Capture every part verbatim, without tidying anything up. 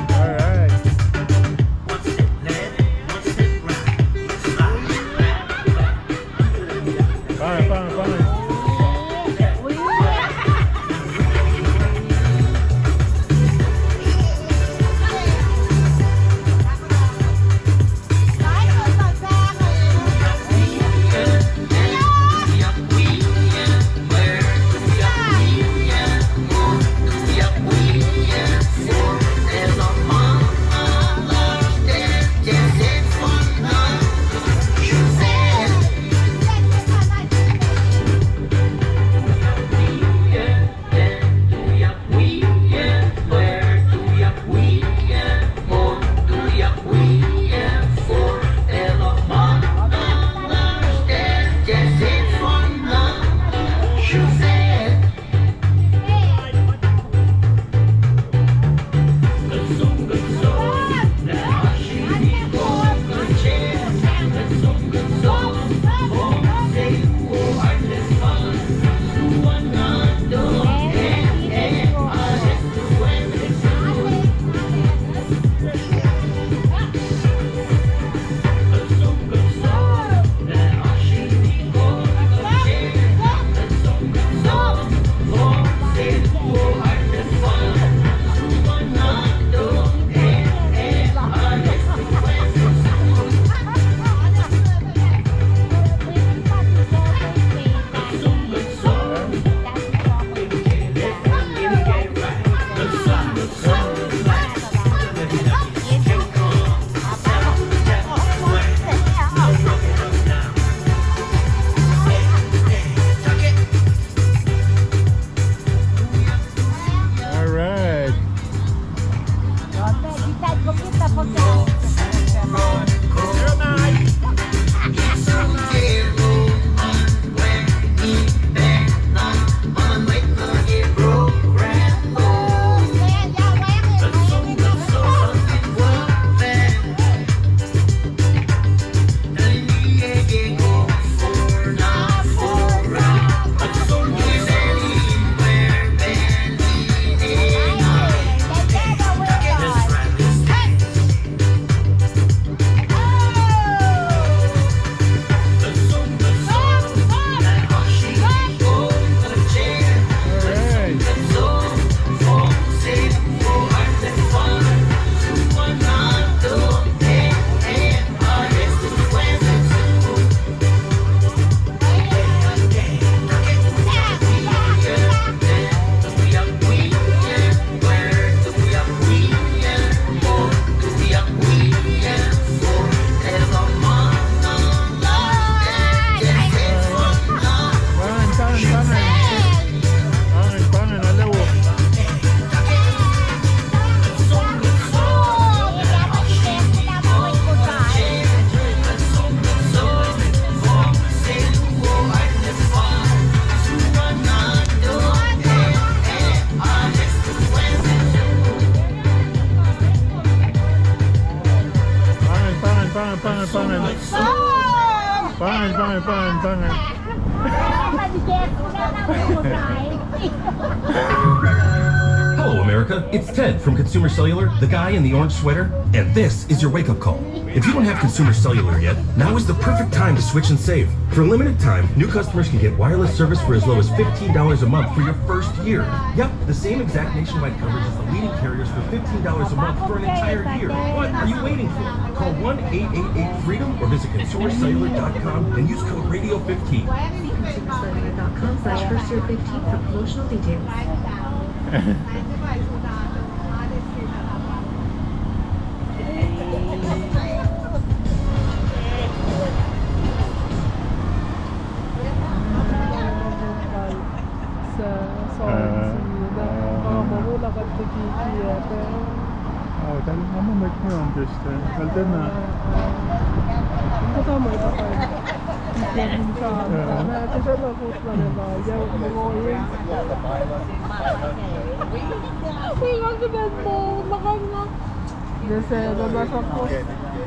All right. Fine, fine, fine. All right. Fine, fine, fine. Fine, fine, ale wo. Fine, fine, fine, fine, fine. Fine, fine, fine, fine. Hello, America. It's Ted from Consumer Cellular, the guy in the orange sweater, and this is your wake-up call. If you don't have Consumer Cellular yet, now is the perfect time to switch and save. For a limited time, new customers can get wireless service for as low as fifteen dollars a month for your first year. Yep, the same exact nationwide coverage as the leading carriers for fifteen dollars a month for an entire year. What are you waiting for? Call one eight eight eight freedom or visit consumer cellular dot com and use code radio fifteen. See consumer cellular dot com slash first year fifteen for promotional details. Nga ma mwet ma understand. Kalta na. Kuhtuh mwet uh pa. Kuhtuh na kotla na la. Ya, mongoyin. Wi, nga kuhtuh na. Makan na. Jese, na ma sa kot.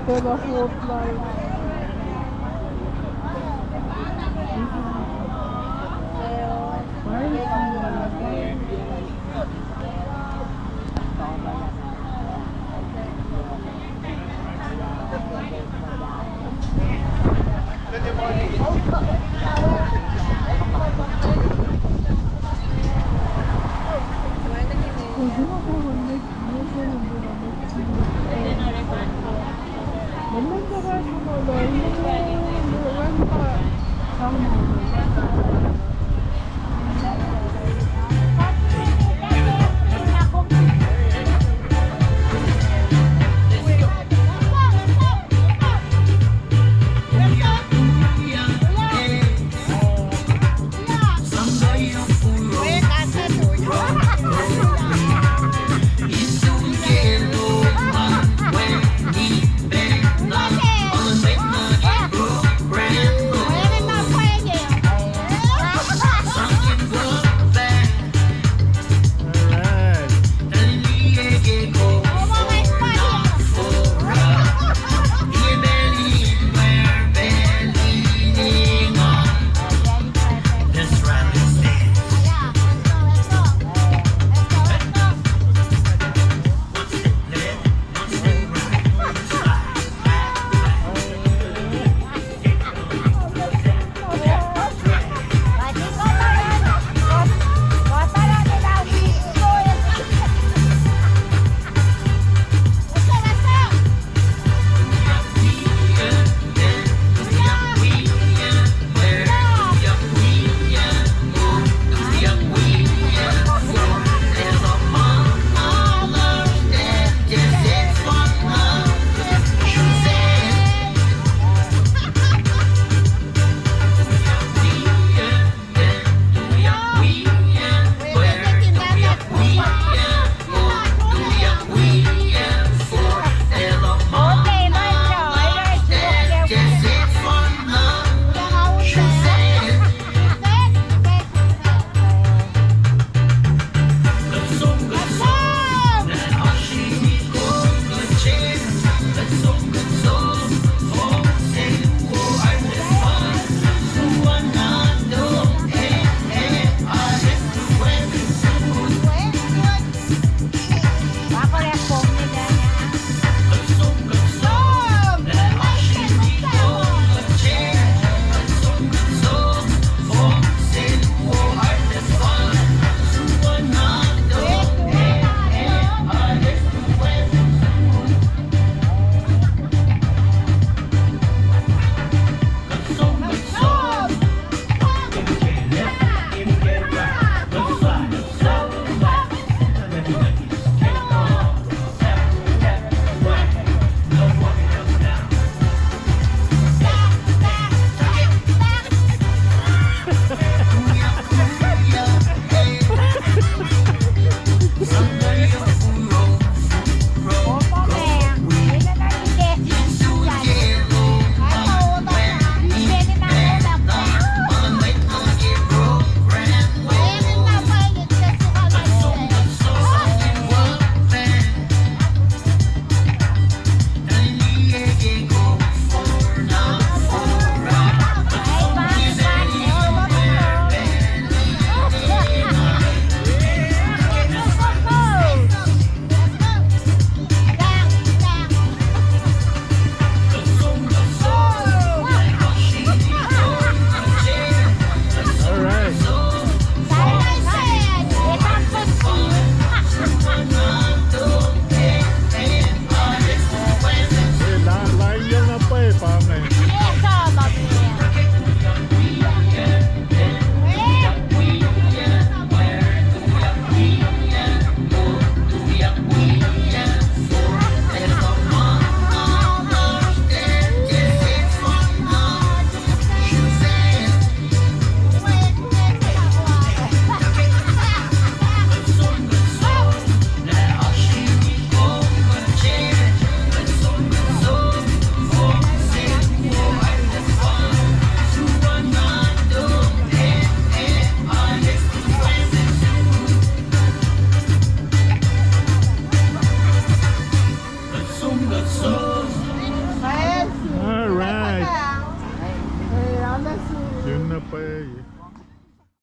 Tena kotla.